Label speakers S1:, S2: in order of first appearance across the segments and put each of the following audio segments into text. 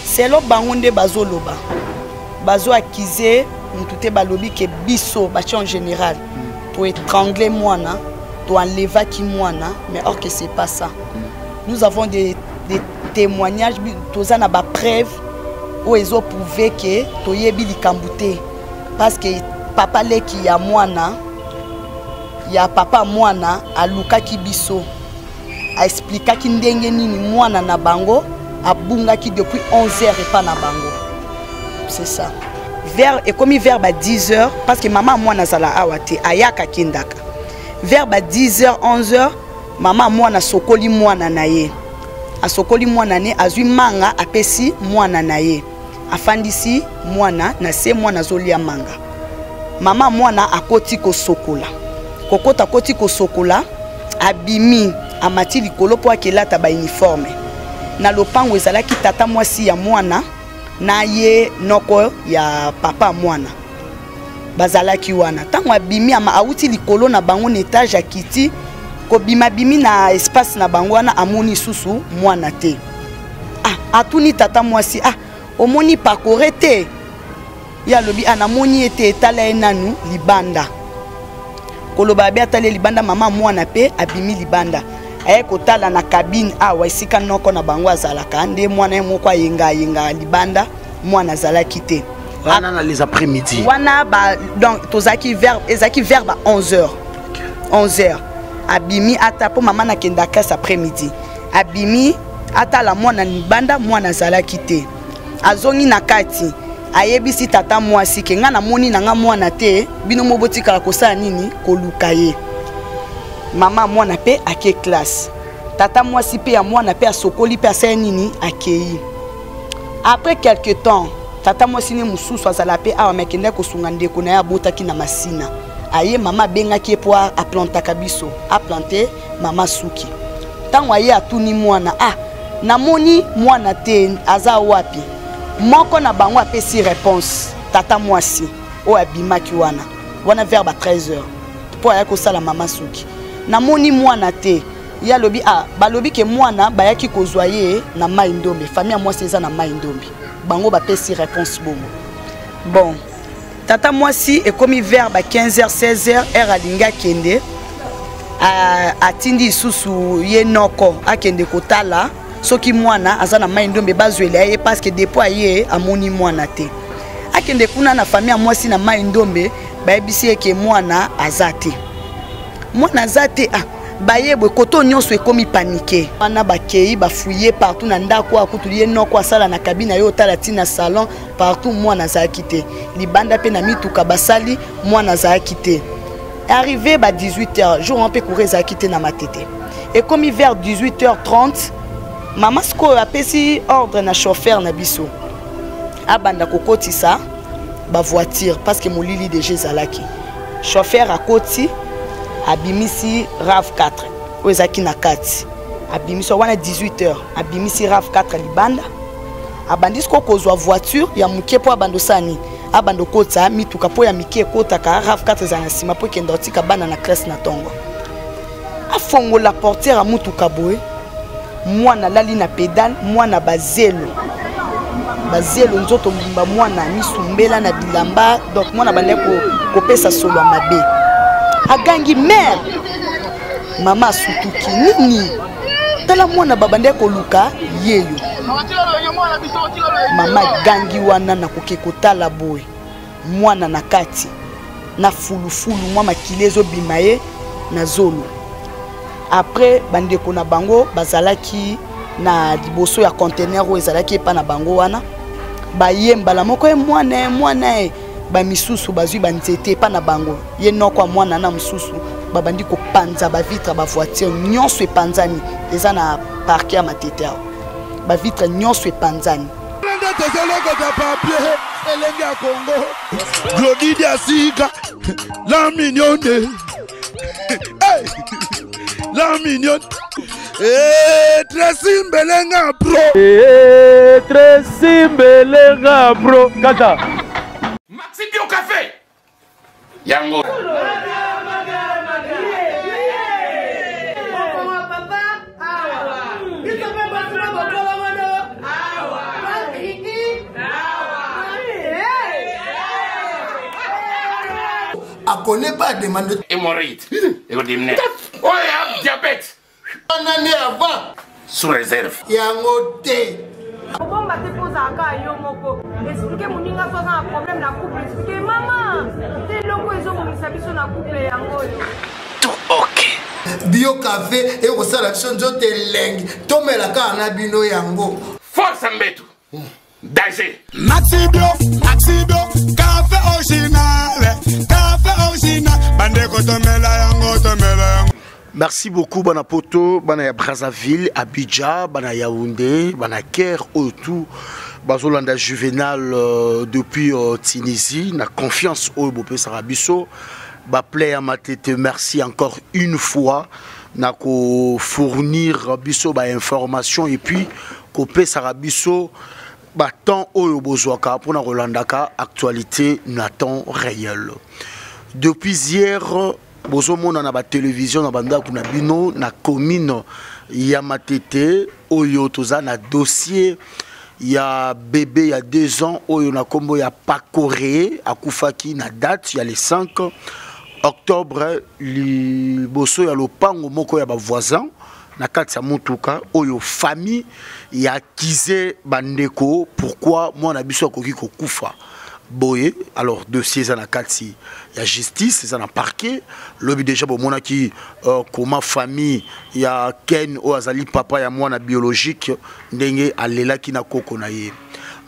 S1: Selon bango nde bazoloba, bazo accuser mutu te, balobi ke biso batie en général to étrangler mwana, to enlevaki mwana, mais or que c'est pas ça. Nous avons des témoignages, toza na ba preuve oyo ezo prouver ke toyebi likambo te, parce que papa leki ya mwana, ya papa mwana alukaki biso, aexplikaki ndenge nini mwana na bango abungaki depuis 11 heures epa na bango. C'est ça. Vers, ekomi vers ba 10 heures, parce que mama mwana azala awa te, ayaka akendaka. Vers ba 10 heures, 11 heures, mama mwana asokoli mwana na ye. Asokoli mwana ne, azwi manga apesi mwana na ye. Afandisi mwana na se, mwana azolia manga. Mama mwana akoti kosokola. Kokota akoti kosokola, abimi, amati likolo po akelata ba uniforme. Na lopango ezalaki tata mwasi ya mwana na ye noko ya papa mwana. Bazalaki wana. Tango abimi, ama awuti likolo na bango na étage akiti, kobima bimi na espace na bango wana, amoni susu mwana te. Ah, atuni tata mwasi, ah, omoni pakore te? Ye alobi, ah, namoni ye te, etala ye nanu libanda. Koloba abe atali ye libanda, mama mwana pe abimi libanda. Aye kotala na cabine awa esika noko na bango azalaka, nde mwana ye moko ayenga ayenga libanda, mwana azalaki te.
S2: Wana na les après-midi.
S1: Wana ba, donc tozalaki vers, ezalaki vers ba 11 heures. 11 heures. Abimi ata po mama nakenda classe après-midi. Abimi atala mwana libanda, mwana azalaki te. Azongi na kati, ayebisi tata mwasi ke nga namoni na nga mwana te, bino mo botikala kosala nini, koluka ye. Mama mwana pe ake classe. Tata mwasi pe ya mwana pe asokoli pe asali nini, akei. Après quelque temps, tata mwasi ne mosusu azala pe awa, mais akendaki kosunga ndeko na ye abotaki na Masina. Aye mama abengaki ye po aplantaka biso, aplante mama suki. Tango aye atuni mwana, ah, namoni mwana te, aza wapi? Moko na bango apesi réponse, tata mwasi oyo abimaki wana, wana vers ba 13 heures, po aya kosala mama suki. Namoni mwana te. Ye alobi, ah, balobi ke mwana bayaki kozwa ye na Mai Ndombe, famille ya mwasi eza na Mai Ndombe. Bango bapesi réponse bongo. Bon, tata mwasi ekomi vers ba 15 heures, 16 heures, heure alingi akende, atindi lisusu ye noko akende kotala soki mwana aza na Mai Ndombe, bazwela ye parce que depuis aye amoni mwana te. Akende kuna na famille ya mwasi na Mai Ndombe, bayebisi ye ke mwana aza te. Mwana aza te, ah, bayebwe koto nyonso ekomi panique. Wana bakei bafouiller partout na ndako, akutu ye noko asala na cabine ya ye otala ti na salon partout, mwana azalaki te. Libanda pe na mituka basali, mwana azalaki te. Arrivé ba 18 heures, jour wana pe courant ezalaki te na Matete. Ekomi vers 18 heures 30, mama sikoyo apesi ordre na chauffeur na biso abanda kokotisa ba voiture parce que molili déjà ezalaki. Chauffeur akoti, abimisi RAV4 oyo ezalaki na kati. Abimisi wana 18 heures, abimisi RAV4 libanda. Abandi sikoyo kozwa voiture ya moke po abanda osala nini? Abanda okotisa mituka po ya mike ekotaka RAV4 ezala na nsima po ekenda kotika bana na classe na tongo. Afongola portière ya mutuka boye, mwana alali na pédale, mwana bazelo. Bazelo nzoto mobimba, mwana misumbela na bilamba, donc mwana abandaki kopesa solo ya mabe. Agangi mère, mama asutuki nini? Tala mwana babandaki koluka yeyo. Mama agangi wana na koke kotala boye, mwana na kati na fulufulu, mwa makili ezobima ye na zolo. Après bandeko na bango bazalaki na liboso ya conteneur oyo ezalaki epa na bango wana, baye mbala moko ye mwana ye mwana ye, ba misusu bazwi ba nzete epa na bango, ye noko ya mwana na mosusu babandi kopanza ba vitre ba voiture nyonso epanzani, eza na parquet ya Matete awa, ba vitre nyonso epanzani.
S3: Nde tozolokota papier elenge ya Congo, Glody Diasika, la mignonne. Hey! La mignonne. Eh, Tracy Mbelenga bro.
S4: Eh, Tracy Mbelenga bro. Kaka.
S5: Maxi Bio Café. Yango.
S6: connaît pas demande.
S5: Hémorroïde. Ekodimine. Oyo diabète.
S6: Wana nde avant.
S5: Sous réserve.
S6: Yango te.
S7: Kobomba te mpo ozalaka kaka yo moko. Explike moninga so aza na problème na couple. Explike mama te eloko ezobomisa biso na couple yango oyo.
S2: Tout ok.
S6: Bio cafe ekosala biso nzoto elengi tomela kaka na bino yango.
S5: Force mbetu. Danger.
S3: Maxi bio, Maxi bio, café original, café original. Bandeko tomela yango, tomela yango.
S2: Merci beaucoup bana poto, bana ya Brazzaville, Abidjan, bana Yaoundé, bana Caire, oyo tout bazolanda Juvenal euh, depuis euh, Tunisie, na confiance oyo bopesaka biso. Ba play ya matete, merci encore une fois na ko fournir biso ba information et puis kopesaka biso ba temps oyo bozwaka mpona kolandaka actualité na temps réel. Depuis hier bozomona na batelevizio na bandako na bino na commune ya Matete oyo toza na dossier ya bebe ya 2 ans oyo na kombo ya Pakore akufaki na date ya le 5 octobre liboso ya lopango moko ya ba voisin na kati ya motuka oyo famille ya accuse bandeko pourquoi mwana biso akoki kokufa boye. Alors dossier eza na kati ya justice, eza na parquet. Lobi déjà bomonaki comment famille ya Ken oyo azali papa ya mwana biologique ndenge alelaki na koko na ye.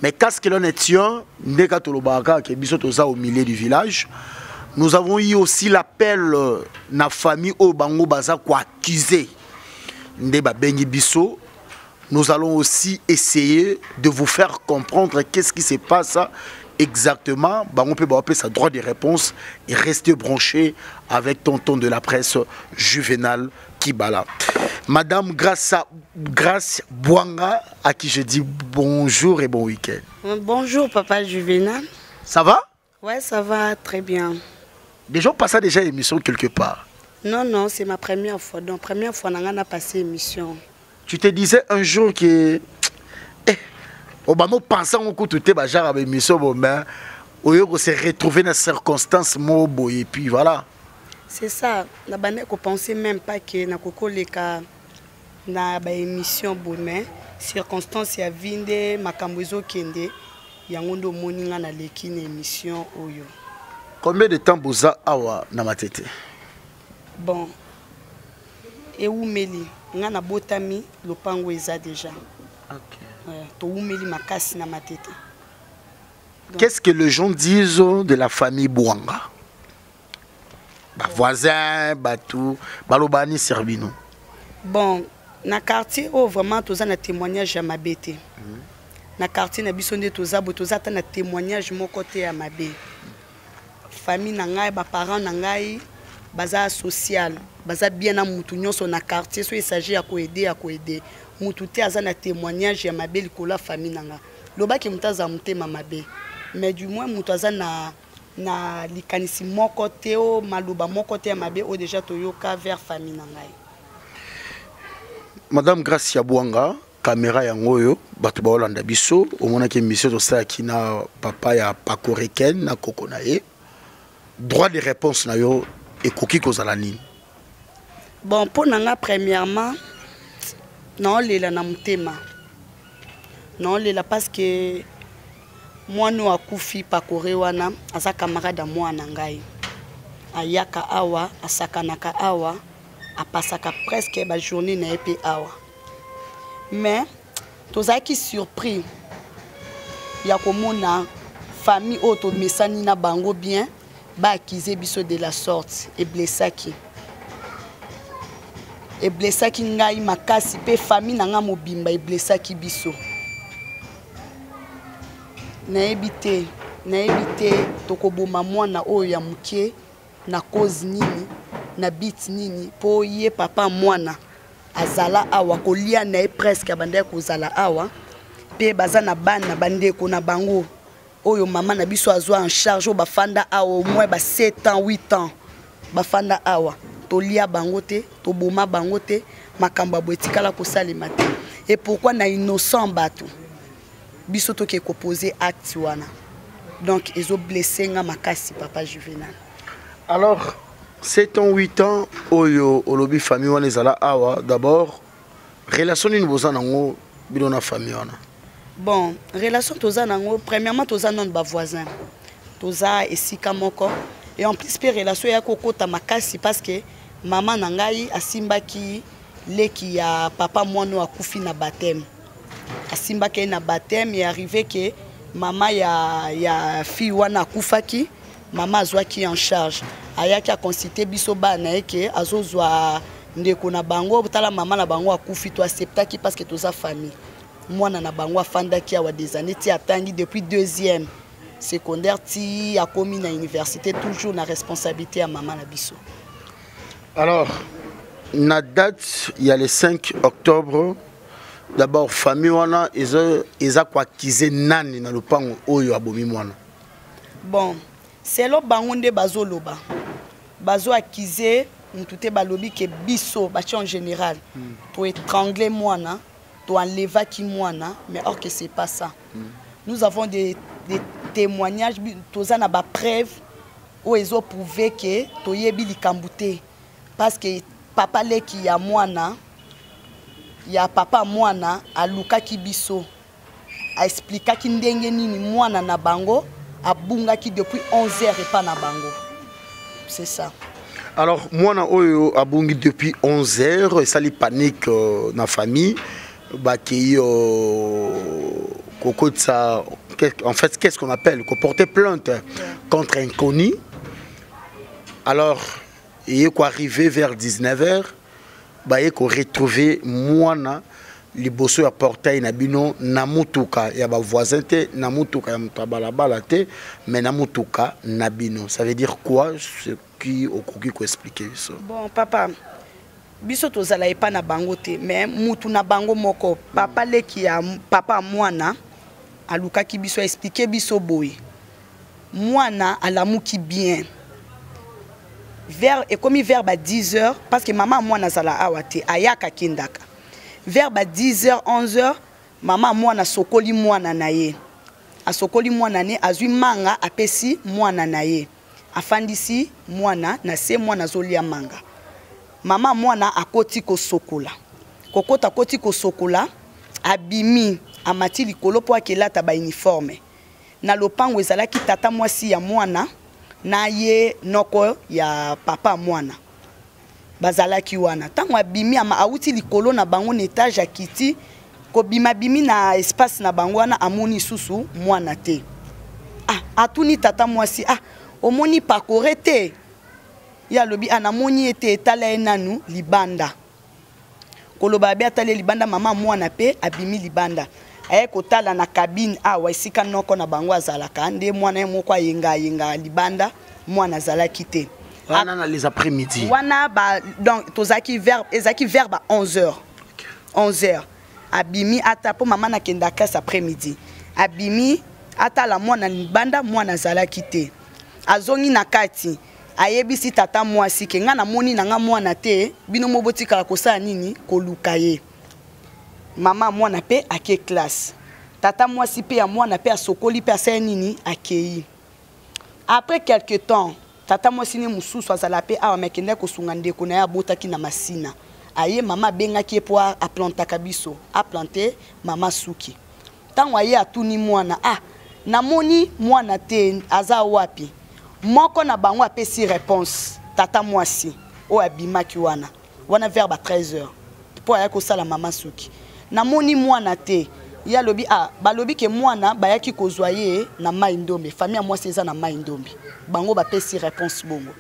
S2: Mais qu'est-ce que l'on tient nde ka tolobaka kaka ke biso toza au milieu du village. Nous avons eu aussi l'appel na famille oyo bango baza ko accuser nde babengi biso. Nous allons aussi essayer de vous faire comprendre qu'est-ce qui se passe exactement. Bango pe ba sa droit de réponse et rester branché avec tonton de la presse Juvenal Kibala. Madame Grâce Bwanga, à qui je dis bonjour et bon week-end.
S1: Bonjour papa Juvenal.
S2: Ça va?
S1: Ouais, ça va très bien.
S2: Déjà, on passait déjà émission quelque part.
S1: Non, non, c'est ma première fois. Donc, première fois, on a passé émission.
S2: Tu te disais un jour que... Eh, au bas, pensant au coup, tout est genre avec émission, bon, mais au lieu de se retrouver dans circonstances, mo, et puis voilà.
S1: C'est ça. Na bande ko penser même pas que na koko leka na ba émission bon, mais circonstances ya vinde makambo ezo kende yango ndo moni nga na leki na émission oyo.
S2: Combien de temps boza awa na matete?
S1: Bon, ewumeli nga na botami lopango eza déjà.
S2: Okay.
S1: Ouais, to wumeli makasi na matete.
S2: Donc, qu'est-ce que les gens disent de la famille Bwanga? Ba voisin, ba tout, balobani Serbino.
S1: Bon, na quartier oh vraiment toza na témoignage ya mabete. Na quartier na biso nde toza bo toza ta na témoignage moko te ya mabe. Famille na ngai, ba parents na ngai baza social, baza bien na mutu nyonso na quartier, so il s'agit ya ko aider ya ko aider. Mutu te aza na témoignage ya mabe likolo ya famille na nga. Lobaki mutu aza motema mabe. Mais du moins mutu aza na likanisi moko te o maloba moko te ya mabe o déjà toyoka vers famille na ngai.
S2: Madame Gracia Bwanga, caméra yango oyo bato baolanda biso, omonaki émission tosalaki na papa ya Pakoreken na koko na ye. Droit de réponse na yo ekoki kozala nini?
S1: Bon, mpo na nga premièrement naolela na motema. Naolela parce que mwana oyo akufi Pakore wana aza camarade ya mwana ngai. Ayaka awa, asakanaka awa, apasaka presque ba journée na ye pe awa. Mais tozalaki surpris ya komona famille oyo tomesani na bango bien ba accuser biso de la sorte. Eblessaki. Eblessaki ngai makasi pe famille na nga mobimba eblessaki biso. Nayebi te, nayebi te tokoboma mwana oyo ya moke na cause nini, na bit nini, po ye papa mwana azala awa kolia na ye presque abandaki kozala awa pe baza na bana bandeko na bango oyo mama na biso azwa en charge oyo bafanda awa au moins ba 7 ans 8 ans bafanda awa tolia bango te toboma bango te makambo ya boye etikala kosalema te. Et pourquoi na innocent bato biso toke koposer acte wana? Donc ezo blesser nga makasi papa Juvenal.
S2: Alors 7 ans, 8 ans oyo olobi famille wana ezala awa, d'abord relation nini boza nango bino na famille wana?
S1: Bon, relation toza nango, premièrement toza nano bavoisin, toza esika moko, et en plus mpe relation eya kokota makasi parce que mama na ngai asimbaki leki ya papa mwana oyo akufi na baptême, asimbaki ye na baptême. E arrivé ke mama ya fille wana akufaki, mama azwaki en charge, ayaki aconsulte biso bana na ye ke azozwa ndeko na bango, tala mama na bango akufi. To acceptaki parce que toza famille. Mwana na bango afandaki awa des années ti atangi depuis deuxième secondaire ti akomi na université, toujours na responsabilité ya mama na biso.
S2: Alors na date ya le 5 octobre, d'abord famille wana eza koaccuser nani na lopango oyo abomi mwana?
S1: Bon, selon bango nde bazoloba, bazoaccuser mutu te. Balobi ke biso, batie en général, toétrangle mwana, toenlevaki mwana, mais or que c'est pas ça. Nous avons des témoignages, toza na bapreuve oyo ezoprouve ke toyebi likambo te, parce que papa leki ya mwana, ya papa mwana, alukaki biso, aexplikaki ndenge nini mwana na bango abungaki depuis 11 heures epa na bango, c'est ça.
S2: Alors mwana oyo abungi depuis 11 heures, esali panique na famille, bakei kokotisa, en fait, qu'est-ce qu'on appelle, koporter plainte contre inconnu. Alors eye koarriver vers 19 heures, baye koretrouver mwana liboso ya portail na bino, na mutuka ya bavoisin te, na mutuka ya moto ya balabala te, mais na mutuka na bino. Ça veut dire quoi, ce qui okoki koexpliquer biso?
S1: Bon papa, biso tozala epa na bango te, mais mutu na bango moko, papa leki ya papa mwana, alukaki biso, aexpliquer biso boye: mwana alamuki bien vers, ekomi vers ba 10 heures, parce que mama mwana azala awa te, ayaka akendaka. Vers ba 10 heures, 11 heures, mama mwana asokoli mwana na ye, asokoli mwana ne, azwi manga, apesi mwana na ye, afandisi mwana na se, mwana azolia manga. Mama mwana akoti kosokola, kokota akoti kosokola, abimi, amati likolo mpo akelata bauniforme. Na lopango ezalaki tata mwasi ya mwana na ye noko ya papa mwana bazalaki wana. Ntango abimi, ama awuti likolo na bango na etage, akiti kobima, bimi na espace na bango wana, amoni lisusu mwana te. Ah, atuni tata mwasi: "Ah, omoni pakore te?" Ye alobi: "Ah, namoni ye te, etala ye nanu libanda." Koloba abe atali ye libanda, mama mwana mpe abimi libanda, aye kotala na cabine awa esika noko na bango azalaka, nde mwana ye moko ayenga ayenga libanda, mwana azalaki te.
S2: Wana na les après-midi?
S1: Wana ba, donc tozalaki vers, ezalaki vers ba 11 heures. 11 heures abimi ata mpo mama nakenda classe après midi, abimi atala mwana libanda, mwana azalaki te. Azongi na kati, ayebisi tata mwasi ke ngai namoni na nga mwana te, bino mo botikala kosala nini, koluka ye. Mama mwana mpe ake classe, tata mwasi mpe ya mwana mpe asokoli mpe asali nini, akei. Après quelque temps, tata mwasi ne mosusu azala mpe awa, me akendaki kosunga ndeko na ye abotaki na Masina. Aye, mama abengaki ye mpo aplantaka biso, aplante mama suki. Ntango aye, atuni mwana: "Ah, namoni mwana te, aza wapi?" Moko na bango apesi réponse, tata mwasi oyo abimaki wana wana vers ba 13 heures mpo aya kosala mama suki: "Namoni mwana te." Ye alobi: "Ah, balobi ke mwana bayaki kozwa ye na Mai Ndombe, famille ya mwasi eza na Mai Ndombe." Bango bapesi réponse bongo.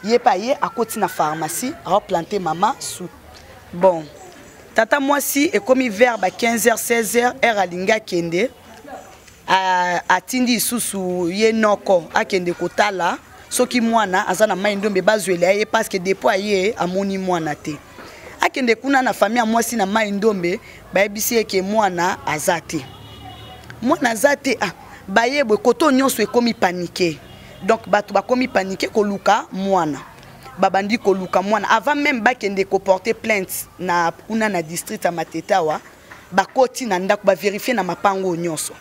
S1: Ye mpe aye, akoti na pharmacie, aoplante mama su. Bon, tata mwasi, ekomi vers ba 15 heures, 16 heures, heure alingi akende, atindi lisusu ye noko akende kotala soki mwana aza na Mai Ndombe, bazwela ye, parce que depuis aye amoni mwana te. Akende kuna na famille ya mwasi na Mai Ndombe, bayebisi ye ke mwana aza te, mwana aza te. Ah, bayebwe koto nyonso ekomi panique, donc bato bakomi panique koluka mwana, babandi koluka mwana. Avant même bakende koporter plainte na kuna na district ya Matete awa, bakoti na ndako, baverifie na mapango nyonso,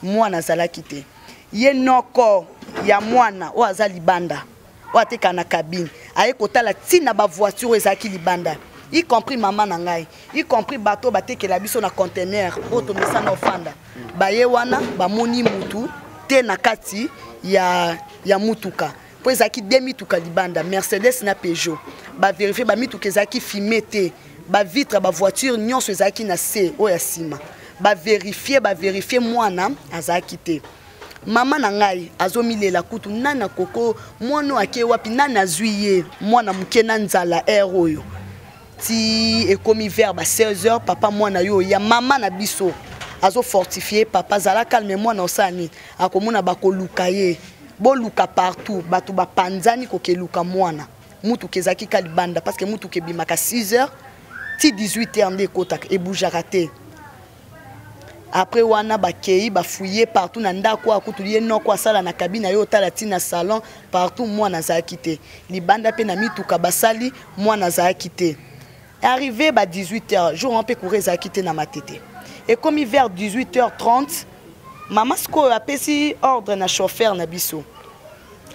S1: mwana azalaki te. Ye noko ya mwana oyo aza libanda, Oyo atekaka na cabine aye kotala ntina bavoiture oyo ezalaki libanda, y compris mama na ngai, y compris bato oyo batekela biso na conteneur oyo tomesana ofanda. Baye wana, bamoni mutu te na kati ya mutuka, mpo ezalaki de mituka libanda, Mercedes na Peugeot. Bavérifier bamituka, ezalaki fumé te. Bavitre, bavoiture nyonso ezalaki na se oyo ya nsima. Bavérifier, bavérifier, mwana azalaki te. Mama na ngai azomilela kutu: nani akoko mwana oyo? Ake wapi? Nani azwi ye? Mwana moke na nzala. Heure oyo ti ekomi vers ba 16 heures, papa mwana yo ya mama na biso azofortifier papa: azala calme, mwana osala nini, akomona, bakoluka ye, boluka partout. Bato bapanzani kokeluka mwana. Mutuka ezalaki ka libanda, parce que mutuka ebimaka 6 heures ti 18 heures nde ekotaka, ebougeaka te. Après wana, bakei, bafouiller partout na ndako. Akutu ye noko asala na cabine ye, otala ntina salon, partout, mwana azalaki te. Libanda mpe na mituka basali, mwana azalaki te. Arrivé ba 18 heures, jour wana mpe courant ezalaki te na Matete. Ekomi vers 18 h 30, mama sikoyo apesi ordre na chauffeur na biso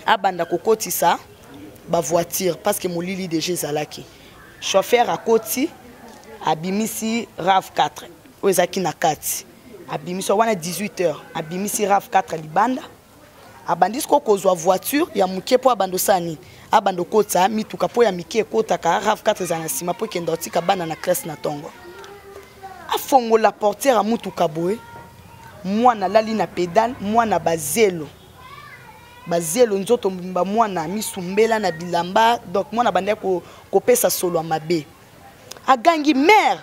S1: abanda kokotisa bavoiture, parce que molili déjà ezalaki. Chauffeur akoti, abimisi RAV 4 oyo ezalaki na kati. Abimisi wana 18 heures, abimisi RAV 4 libanda. Abandi sikoyo kozwa voiture ya moke mpo abanda osala nini? Abanda okotisa mituka mpo ya mike ekotaka. RAV 4 ezala na nsima mpo ekenda otika bana na classe na ntongo. Afongola portière ya mutuka boye, mwana alali na pédale. Mwana bazelo, bazelo nzoto mobimba, mwana misumbela na bilamba. Donc mwana abandaki kopesa solo ya mabe. Agangi: "Mère!"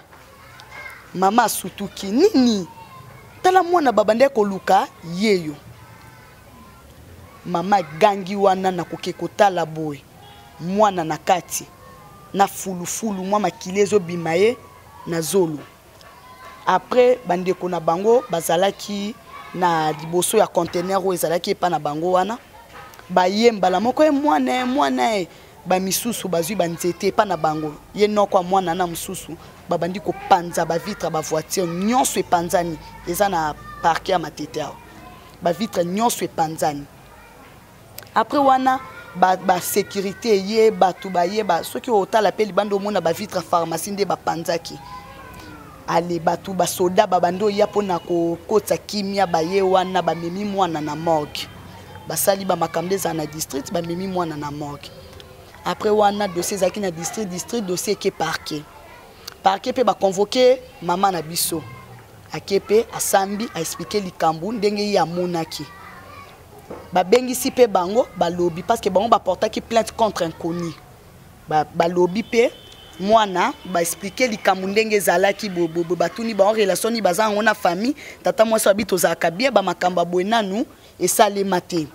S1: Mama asutuki: "Nini? Tala mwana babandaki koluka yeyo." Mama agangi wana nakoki kotala boye, mwana na kati na fulufulu, mwa makili ezobima ye na zolo. Après, bandeko na bango bazalaki na liboso ya conteneur oyo ezalaki epa na bango wana. Baye mbala moko: "Ye mwana, ye mwana ye!" Bamisusu bazwi banzete epa na bango, ye noko ya mwana na mosusu, babandi kopanza bavitre. Bavoiture nyonso epanzani, eza na parquet ya Matete awa, bavitre nyonso epanzani. Après wana, basécurité ba ye, bato bayeba. Soki otala mpe libanda, omona bavitre ya pharmacie nde bapanzaki. Ale, bato, basoda babandi oya mpona kokotisa kimia. Baye wana, bamemi mwana na morgue, basali bamakambo ezala na district, bamemi mwana na morgue. Après wana, dossier ezalaki na district, district dossier eke parquet. Parquet mpe baconvoquer mama na biso. Ake mpe asambi, aexpliquer likambo ndenge ye amonaki. Babengisi mpe bango, balobi, parce que bango baportaki plainte contre inconnu. Balobi mpe mwana, baexpliquer likambo ndenge ezalaki boye. Batuni bango relation nini baza yango na famille. Tata mwasi abi: "Tozalaka bien, bamakambo ya boye nanu esalema te."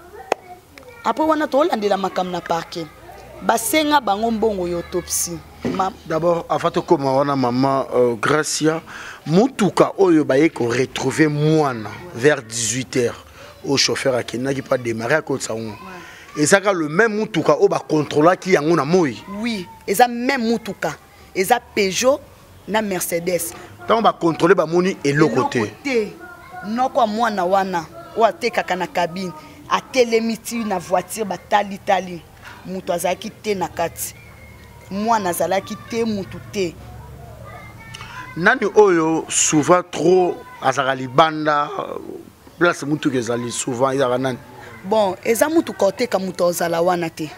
S1: Après wana, tolandela makambo na parquet, basenga bango mbongo ya autopsie.
S2: D'abord, avant tokóma wana, mama Gracia, motuka oyo baye koretrouver mwana vers 18 heures, oyo chauffeur akendaki mpo adémarrer, akotisa yango, ezaka le même mutuka oyo bakontrolaki yango na moi?
S1: Oui, eza même mutuka, eza Peugeot na Mercedes.
S2: Ntango bakontrole, bamoni eloko te?
S1: Te. Noko ya mwana wana oyo atekaka na cabine atelemi ti na voiture, batalitali, moto azalaki te na kati, mwana azalaki te, mutu te.
S2: Nani oyo souvent trop azalaka libanda, place mutuka ezali souvent, ezalaka nani?
S1: Bon, eza mutuka oteka, moto azala wana te.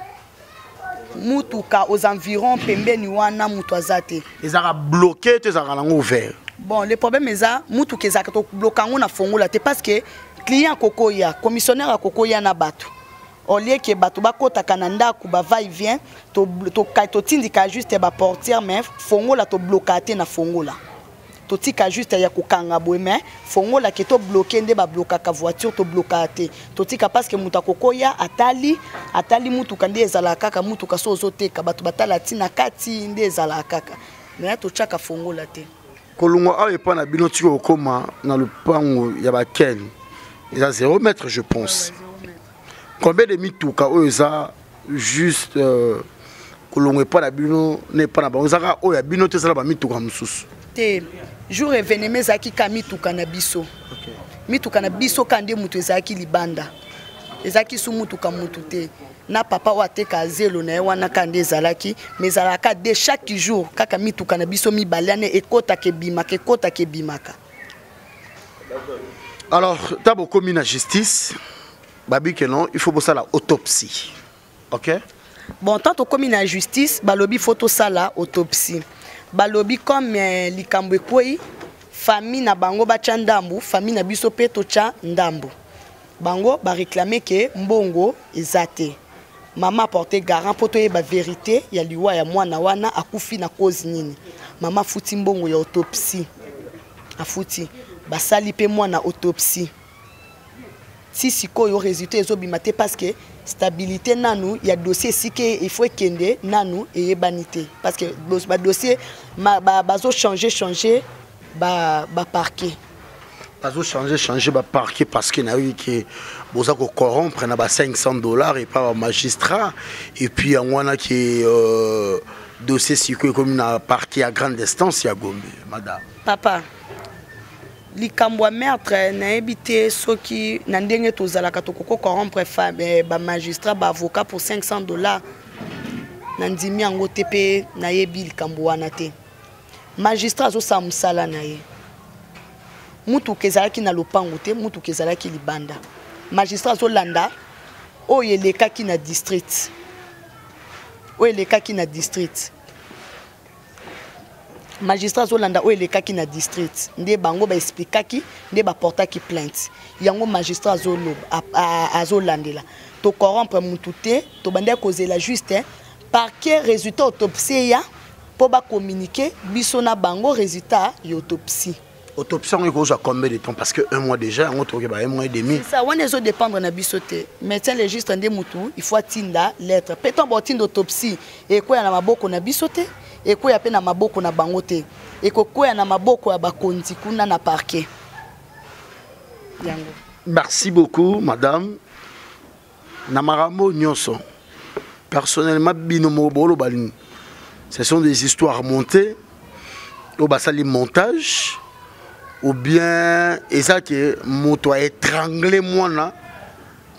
S1: Mutuka aux environs pembeni wana, moto aza te.
S2: Ezalaka bloqué to ezalaka nango ouvert?
S1: Bon, le problème eza mutuka ezalaka, tobloquer yango na fongola te, parce que client akokoya, commissionnaire akokoya na bato. Au lieu que bato bakɔtaka na ndako, bava et vient, totindika juste baportière, mais fongola tobloquaka te na fongola. Totika juste ya kokanga boye, mais fongola ke tobloquer nde bablokaka voiture, toblokaka te. Totika parce que moto akokoya, atali, atali mutuka nde ezalaka kaka. Mutuka so ozoteka, bato batala ntina kati nde ezalaka kaka, mais totiaka fongola te.
S2: Kolongwa awa epai na bino tika kokóma na lopango ya bakene eza 0 mètre, je pense. Combien de mituka oyo eza juste kolongwa epai na bino na epai na bango? Ezaka oyo ya bino te, ezala bamituka mosusu?
S1: Te, jour événement ezalaki ka mituka na biso. Mituka na biso ka nde moto ezalaki libanda. Ezalaki su mutuka mutu te na papa oyo ateka zelo na ye wana kaka nde ezalaki, mais ezalaka de chaque jour kaka mituka na biso mibale wana ekotaka ebimaka, ekotaka ebimaka.
S2: Alors ta bokomi na justice, babi ke non, il faut bosala autopsie, ok?
S1: Bon, tant tokomi na justice, balobi faut tosala autopsie. Balobi comme likambo ekwei, famille na bango batya ndambu, famille na biso mpe totya ndambu. Bango baréclame ke mbongo eza te. Mama aporte garant mpo toyeba vérité ya liwa ya mwana wana, akufi na cause nini. Mama afuti mbongo ya autopsie, afuti, basali mpe mwana autopsie. Ti sikoyo résultat ezobima te, parce que stabilité nanu ya dossier esika il faut ekende nanu eyebani te, parce que badossier bazo changer changer baparquet.
S2: Bazo changer changer baparquet parce que nayoki ke boza kocorrompre na ba 500 $ epa bamagistrat, et puis yango wana ke dossier sikoyo ekomi na parquet ya grande instance ya Gombe, madame.
S1: Papa, likambo ya meurtre, nayebi te soki na ndenge tozalaka tokoki corrompre bamagistrat, baavocat pour 500 $. Nandimi yango te mpe nayebi likambo wana te. Magistrat azosala mosala na ye. Mutuka ezalaki na lopango te, mutuka ezalaki libanda. Magistrat azolanda oyo elekaki na district, oyo elekaki na district. Magistrat azolanda oyo elekaki na district, nde bango baexplikaki, nde baportaki plainte. Yango magistrat azolandela. Tocorrompre mutu te. Tobandaki kozela juste parquet, résultat autopsie ya mpo bacommuniquer biso na bango résultat ya autopsie.
S2: Autopsie yango ekozwa combien de temps? Parce que un mois déjà, yango tokoki ba un mois et demi.
S1: Ça wana ezodépendre na biso te. Médecin légiste nde mutu il faut atinda lettre, mpe ntango baotinda autopsie, ekwea na maboko na biso te, ekwea mpe na maboko na bango te, ekokwea na maboko ya bakonzi kuna na parquet yango.
S2: Merci beaucoup, madame. Na makambo nyonso, personnellement, bino moko boloba nini? Ce sont des histoires montées oyo basali montage, ou bien eza ke moto aétrangle mwana,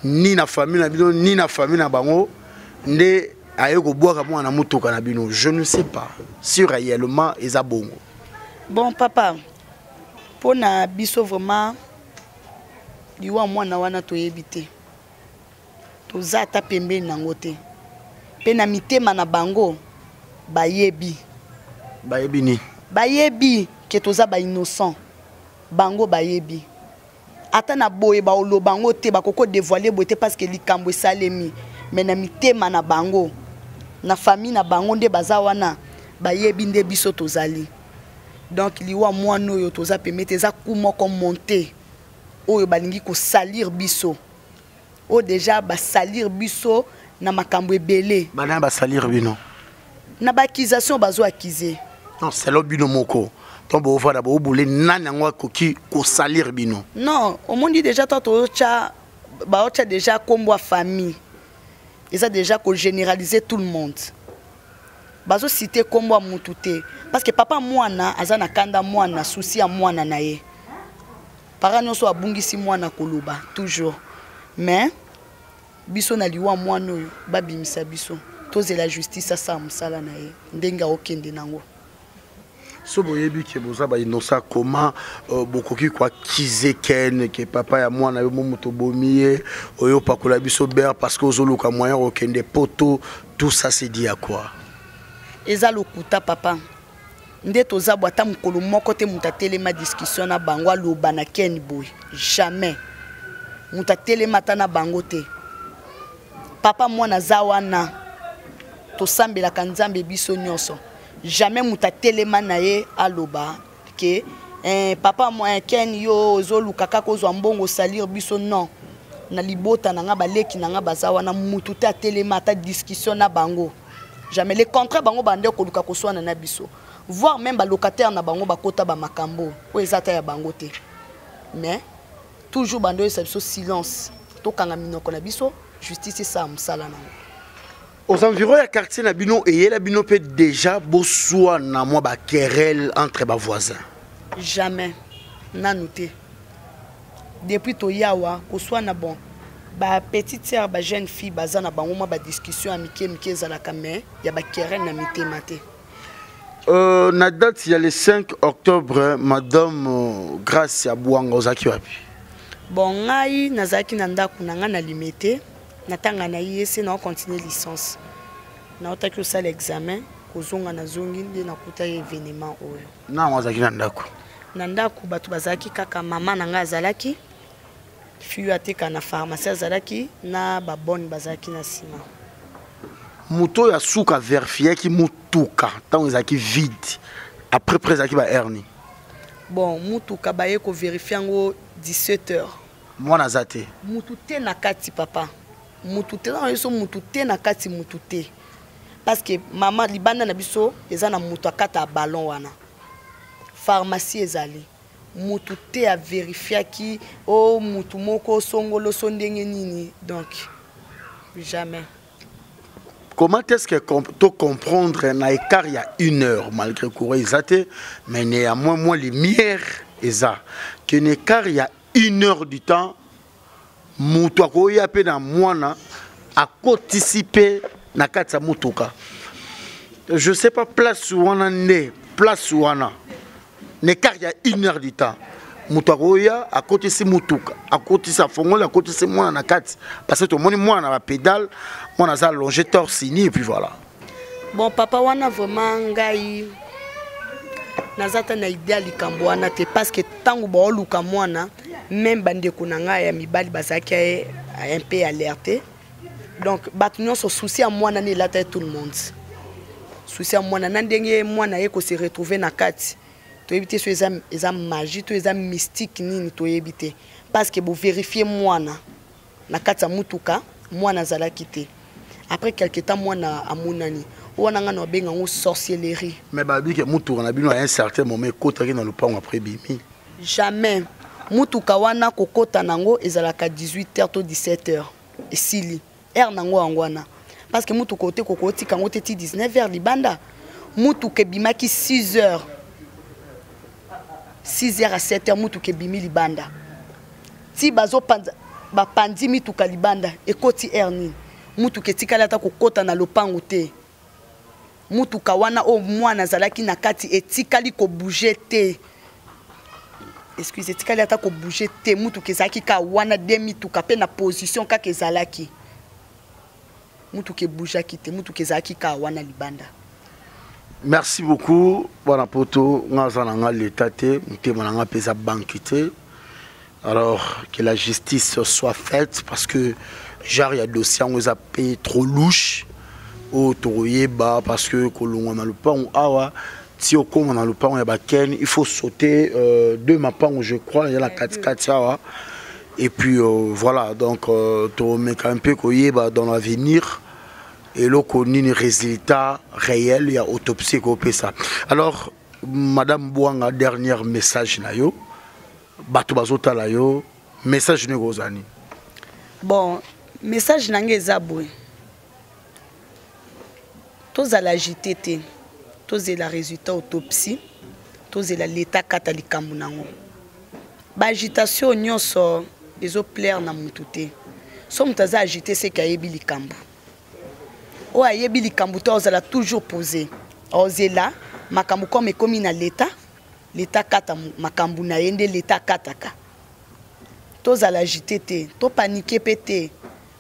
S2: ni na famille na bino ni na famille na bango, nde aye kobwaka mwana na motuka na bino? Je ne sais pas si réellement eza bongo.
S1: Bon papa, mpo na biso vraiment, liwa mwana wana toyebi te, toza ata pembeni nango te, mpe na mitema na bango bayebi.
S2: Bayebi nini?
S1: Bayebi ke toza bainnocent. Bango bayebi, ata na boye baoloba yango te, bakoki kodévoiler boye te parce que likambo esalemi. Mais na mitema na bango, na famille na bango nde baza wana, bayebi nde biso tozali. Donc liwa mwana oyo, toza pembe te. Eza coup moko monté oyo balingi kosalir biso, oyo déjà basalir biso na makambo ebele.
S2: Bana basalir bino?
S1: Na baaccusation bazo accuser.
S2: Non, selo bino moko to bovanda bobule, nani yango akoki kosalir bino?
S1: Non, omoni déjà, to totya, baotya déjà nkombo ya famille, eza déjà kogénéraliser tout le monde. Bazociter nkombo ya mutu te parce que papa mwana aza na kanda, mwana souci ya mwana na ye. Para nyonso abungisi mwana koloba toujours. Mais biso na liwa mwana oyo, babimisa biso, tozela justice asala mosala na ye ndenge aokende nango.
S2: So boyebi ke boza bainnocent, comment bokoki koaccuser Ken ke papa ya mwana yo mo moto obomi ye, oyo opakola biso beurre parce que ozoluka moyen kokende poto? Tout ça, c'est dit à quoi?
S1: Eza lokuta, papa. Nde toza bo, ata mokolo moko te moto atelema discussion na bango, aloba na Ken boye, jamais moto atelema ata na bango te. Papa mwana aza wana, tosambelaka Nzambe biso nyonso, jamais moto atelema na ye aloba ke papa Ken, yo ozoluka kaka ozwa mbongo, osalir biso. Non, na libota na nga, baleki na nga baza wana, mutu te atelema ata discussion na bango, jamais. Le contraire, bango bande koluka koswana na biso, voire même balocataire na bango bakota bamakambo oyo eza ata ya bango te. Mais toujours bande oyesa biso silence, tokanga minoko na biso, justice esala mosala nango.
S2: Aux environs ya quartier na bino, eyela bino mpe déjà boswana mwa baquerelle entre bavoisin?
S1: Jamais, nanu te. Depuis toyawa, koswana, bon, Bapetite sœur, bajeune fille baza na bango, mwa badiscussion ya mike mike ezalaka, mais ya baquerelle na mitema te.
S2: Na date ya le 5 octobre, madame Grâce ya Bwanga, ozalaki wapi?
S1: Bon, ngai nazalaki na ndako na ngai na Limete, natanga na IEC, naocontinue licence, naotaki kosala examen, kozonga nazongi nde nakuta ye événement oyo.
S2: Nango azalaki na ndako?
S1: Na ndako bato bazalaki kaka, mama na ngai azalaki, fille ateka na pharmacie azalaki, na babone bazalaki na nsima.
S2: Moto oyo asuka verifiaki motuka ntango ezalaki vide, après près ezalaki bahernie?
S1: Bon, mutuka baye koverifie yango 17 heures.
S2: Mwana aza te?
S1: Mutu te na kati, papa, mutu te. Ntango biso mutu te na kati, mutu te, parce que mama libanda na biso eza na mutu akata ya ballon wana, pharmacie ezali, mutu te averifiaki o mutu moko songolo so ndenge nini, donc jamais.
S2: Comment est-ce que to comprendre na écart ya une heure, malgré courant eza te, mais néanmoins moins lumière eza, que na écart ya une heure du temps, moto akoya mpe na mwana, akotisi mpe na kati ya motuka? Je sais pas, place wana nde place wana, na écart ya une heure du temps, moto akoya, akotisi motuka, akotisi, afongoli, akotisi mwana na kati, parce que tomoni mwana na bapédale, mwana aza allongé torse nu, et puis voilà.
S1: Bon, papa, wana vraiment ngai naza ta na idée ya likambo wana te, parce que ntango baoluka mwana, même bandeko na ngai ya mibali bazalaki un peu alerte. Donc bato nyonso, souci ya mwana nde elata ye, tout le monde souci ya mwana na ndenge mwana ye kose retrouve na kati. Toyebi te so eza magie to eza mystique nini, toyebi te, parce que boverifie mwana na kati ya mutuka, mwana azalaki te. Après quelque temps mwana amonani. Wana ngai na babenga yango sorcellerie.
S2: Mais balobi ke motuka na bino à un certain moment ekotaki na lopango, après bimi.
S1: Jamais. Mutuka wana kokota nango ezalaka 18 heures to 17 heures, esili heure nango yango wana, parce que mutuka ote kokotika yango te ti 19 heures libanda. Mutuka ebimaki 6 heures, 6 heures à 7 heures mutuka ebimi libanda. Ti bazopanza, bapandi mituka libanda, ekoti heure nini? Mutuka etikali ata kokota na lopango te. Mutuka wana oyo mwana azalaki na kati etikali kobouge te, excuse, etikali ata kobouge te. Mutuka ezalaki kaka wana de mituka mpe na position kaka ezalaki, mutuka ebougeaki te, mutuka ezalaki kaka wana libanda.
S2: Merci beaucoup. Bana poto, nga aza na nga leta te, motema na nga mpe eza banque te. Alors que la justice soit faite, parce que genre ya dossier yango eza mpe trop louche oyo tokoyeba, parce que kolongwa na lopango awa ti okóma na lopango ya bakene, il faut sauter deux mapango, je crois, eza na katikati awa. Et puis voilà, donc tomeka mpe koyeba dans l'avenir eloko nini résultat réel ya autopsie ekopesa. Alors madame Bwanga, dernier message na yo, bato bazotala yo, message nini ekozala nini?
S1: Bon, message na ngai eza boye: tozala agité te, tozela résultat autopsie, tozela leta kata likambo nango. Baagitation nyonso ezoplaire na motu te. So moto aza agité, seke ayebi likambo. Oyo ayebi likambo te ozala toujours posé, ozela makambo comme ekomi na leta, leta kata makambo na ye nde leta akataka. Tozala agité te, topanike mpe te,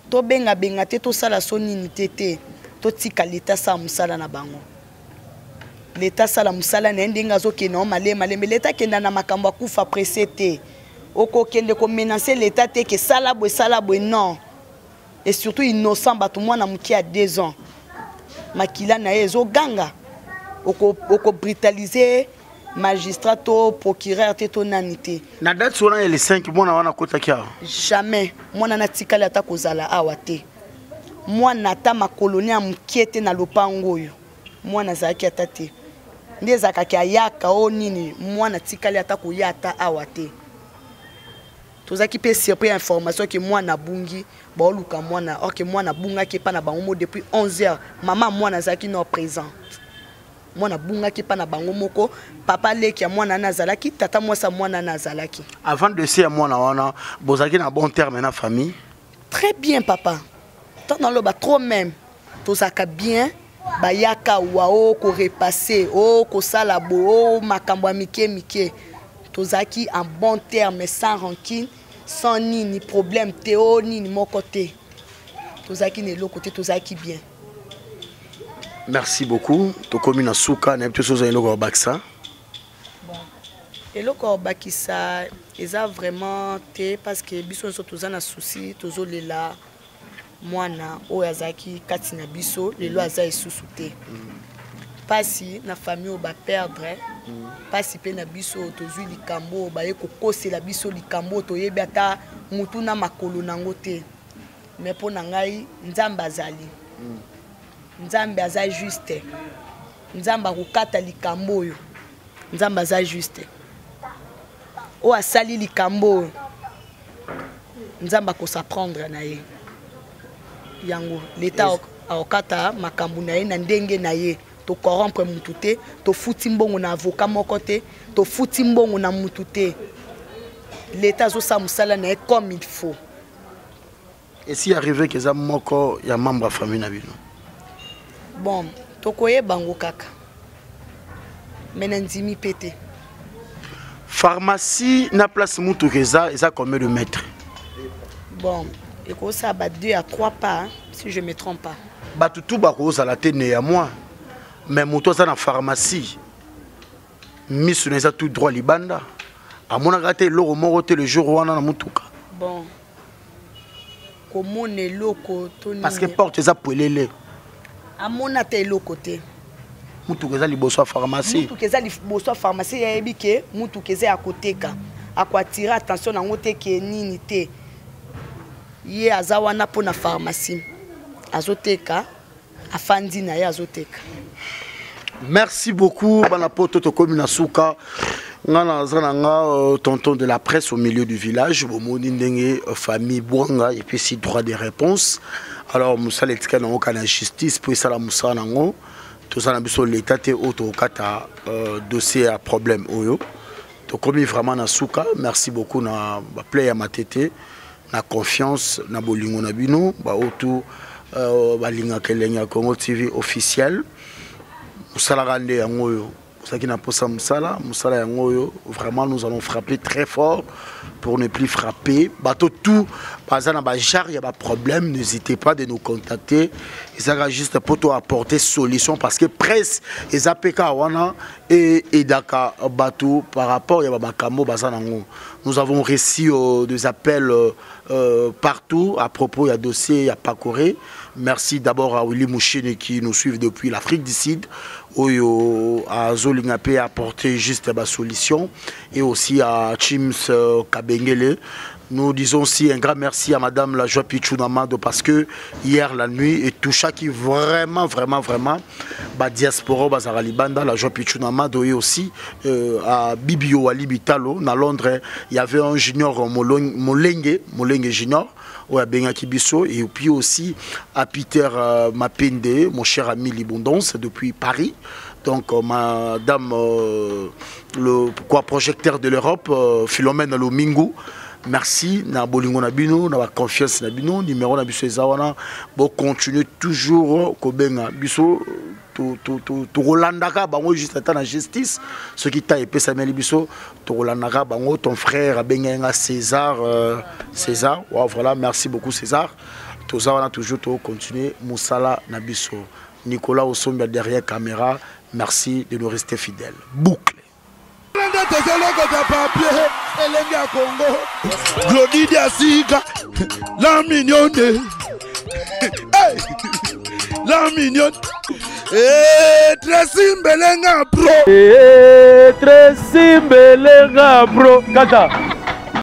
S1: tobengabenga te, tosala so nini te te, totika leta asala mosala na bango. Leta asala mosala na ye ndenge azokende yango malembe malembe. Leta akenda na makambo akufa presse te. Okokende komenacer leta te ke sala boye, sala boye, non. Et surtout innocent, bato mwana moke ya 2 ans, makila na ye ezoganga, okobrutalize magistrat to procureur te to nani te.
S2: Na date wana ya le 5, mwana wana akotaki awa?
S1: Jamais. Mwana natikali ata kozala awa te. Mwana ata makolo ne ya mokie te na lopango oyo mwana azalaki ata te. Nde ezalakaki ayaka o nini, mwana atikali ata koya ata awa te. Tozalaki mpe surpris ya information ke mwana abungi, baoluka mwana, or ke mwana abungaki epa na bango mo depuis 11 heures. Mama mwana azalaki non présent. Mwana abungaki epa na bango moko. Papa leki ya mwana wana azalaki, tata mwasi ya mwana wana azalaki.
S2: Avant dossier ya mwana wana, bozalaki na bon terme na famille?
S1: Très bien, papa. Ntango naloba trop même, tozalaka bien. Bayaka wa o korepasser, o kosala bo o makambo ya mike mike. Tozalaki en bon terme, sans rancune, sans nini problème te, o nini moko te. Tozalaki na eloko te, tozalaki bien.
S2: Merci beaucoup. Tokomi na suka, nayebi te soki oza eloko ya kobakisa.
S1: Bon, eloko ya kobakisa eza vraiment te, parce que biso nyonso toza na souci, tozolela mwana oyo azalaki kati na biso, lelo aza lisusu te. Mpasi na famille oyo baperdre, mpasi mpe na biso oyo tozwi likambo oyo baye kokosela biso, likambo oyo toyebi ata mutu na makolo nango te. Mais mpo na ngai, Nzambe azali, Nzambe aza juste, Nzambe akokata likambo oyo. Nzambe aza juste, oyo asali likambo oyo, Nzambe akosaprendre na ye yango. Leta akokata makambo na ye na ndenge na ye. Tocorrompre mutu te, tofuti mbongo na avocat moko te, tofuti mbongo na mutu te. Leta azosala mosala na ye comme il faut.
S2: Esi arrivé ke eza moko ya membre ya famille na bino?
S1: Bon, tokoyeba yango kaka, me na ndimi mpe te.
S2: Pharmacie na place mutuka eza combien de mètres?
S1: Bon, ekosala ba 2 à 3 pas, hein, si je me trompe pas.
S2: Bato tu bakozala te néanmoins, mais moto aza na pharmacie, miso na eza tout droit libanda, amonaka te eloko moko te le jour wana na mutuka?
S1: Bon, komona eloko to
S2: parce que porte eza polele.
S1: Amona te eloko te.
S2: Mutuka eza liboso ya pharmacie.
S1: Mutuka eza liboso ya pharmacie, yayebi ke mutuka eza ya koteka, akoatire attention nango te ke nini te. Ye aza wana mpo na pharmacie, azoteka, afandi na ye, azoteka.
S2: Merci beaucoup, bana poto. Tokomi na suka. Nga naza na nga tonton de la presse au milieu du village. Bomoni ndenge famille Bwanga epesi droit de réponse. Alors mosala etikali nango kaka na justice mpo esala mosala nango. Toza na biso leta te oyo tokokata dossier ya problème oyo. Tokomi vraiment na suka. Merci beaucoup na baplay ya Matete, na confiance na bolingo na bino baoyo tu balingaka Elengi ya Congo TV officiel. Mosalaka nde yango oyo ozalaki na posa mosala, mosala yango oyo. Vraiment, nous allons frapper très fort pour ne plus frapper. Bato tout baza na bagenre ya baproblème, n'hésitez pas de nous contacter. Ezalaka juste po to apporter solution, parce que presse eza mpe kaka wana e edaka bato par rapport ya bamakambo baza nango. Nous avons reçu des appels partout à propos ya dossier ya Pakoré. Merci d'abord à Willy Mouchine qui nous suit depuis l'Afrique du Sud, oyo azolinga mpe apporter juste ba solution, et aussi à Chims Kabengele. Nous disons aussi un grand merci à Madame la Joie Pichou Namado, parce que hier la nuit et tout ça qui vraiment vraiment vraiment ba diaspora bazara libanda, la Joie Pichou Namado, et aussi à Bibio Ali Bitalo na Londres, il y avait un junior Molenge, Molenge junior oyo abengaki biso, et puis aussi à Peter Mapende, mon cher ami Libondance depuis Paris. Donc madame le quoi projecteur de l'Europe, Philomène Lomingu, merci na bolingo na bino, na ba confiance na bino. Numéro na biso eza wana, bo continuer toujours kobenga biso. Tokolandaka bango juste ata na justice soki ta epesameli biso, tokolandaka bango. Ton frère abengaki nga César, César, wow, voilà, merci beaucoup César. Toza wana toujours, tokocontinue mosala na biso. Nicolas Osombia derrière caméra, merci de nous rester fidèles. Boucle.
S3: Nde tozolokota papier Elenge ya Congo, Glodi Diasika, la mignonne. Hey! La mignonne. Eh, Tracy Mbelenga pro.
S4: Eh, Tracy Mbelenga pro. Kata.